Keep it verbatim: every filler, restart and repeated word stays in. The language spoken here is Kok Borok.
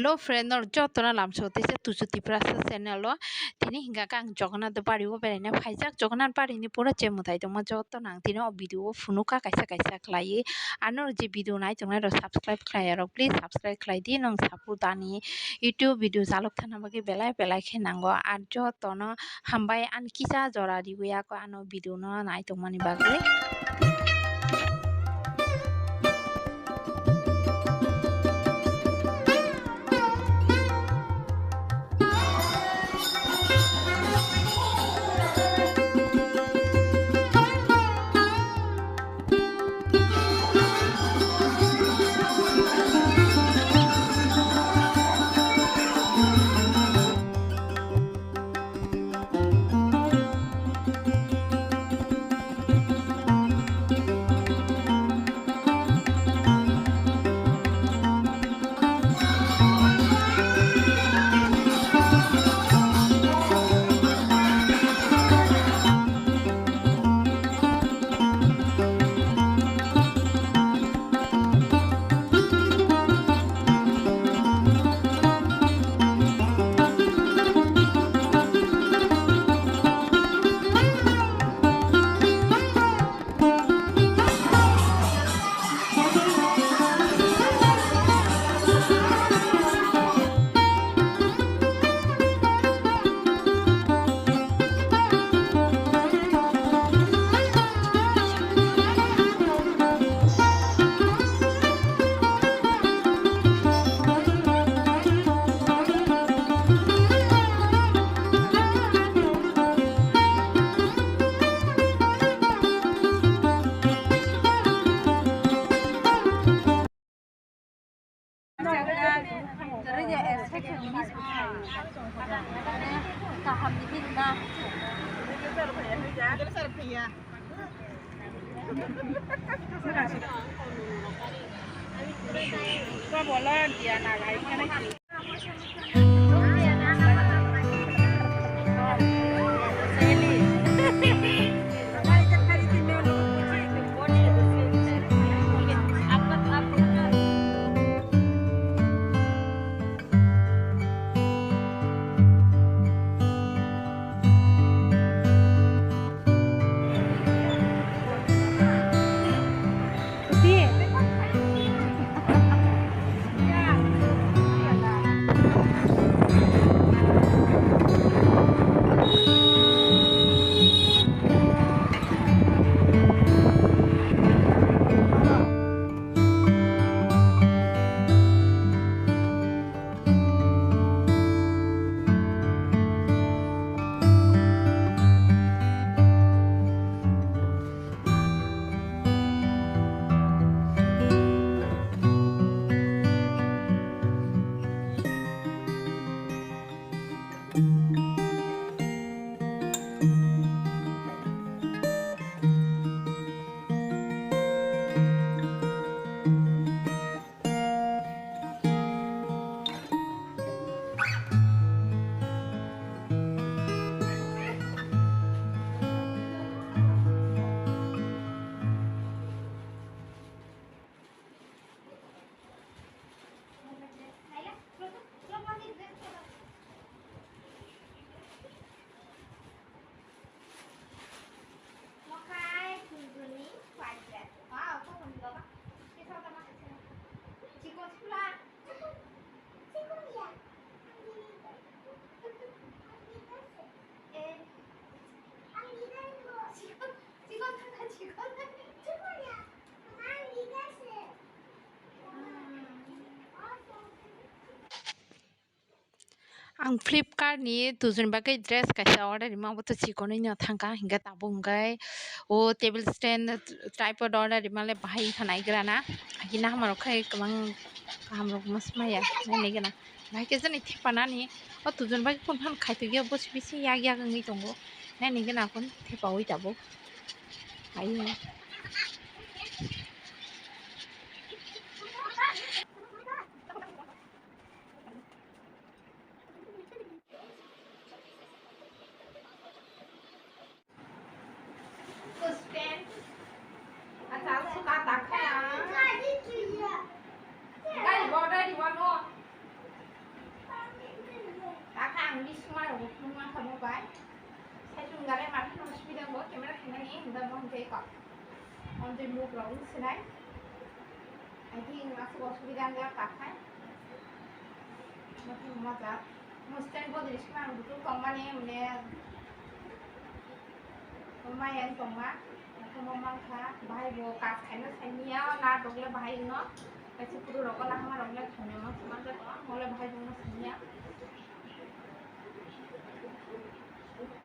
Hello friend, norok jotono lamsao teisa Tuju Tiprasa channel o. Tini hingka khe ang Jagannath Bari o beraina phaijak. Jagannath Bari ni pura je mwtai tongma jotono ang tini o video o phunukha kaisa kaisa khlaiwi. Ano je video nai tongnai rok subscribe khlai rok, please subscribe khlai di. Nwng support ani YouTube video chalok thana bagwi belai belai khe nango. Ar jotono hambai ani kisa jora riwi ako ano video no nai tongmani bagwi. Ang Flipkart ni tujuni bagwi dress kaisa order rima, bo to chikonwi no thangkha, hinkhe tabuk hinkhe o table stand tripod order rima le bahai wngkha naigrana, haikhe naharok khai kwbang kahamrok masmaya nainaigrana, bahai khe jani thepanani o tujuni bagwi phone phano khaitokya bosi bisi yak yak wngwi tongo, nainaigrana phone thepaui tabuk. Mobile. Saichung gale mani no subida bo camera khainani hinda bo hwnkhe kok. Onde muk rok sinai. I think asuk osubida wngya kakhai. Mothe moja. Mo stand bo dirish ma ang butu tongmani mane. Maya tongma. Mothe mo mangkha. Bahai bo kas khaina sainya na dogle bahai no. Kaisa puru rok lahama rok le khaina ma sumanja tong. Mole bahai bo no sainya.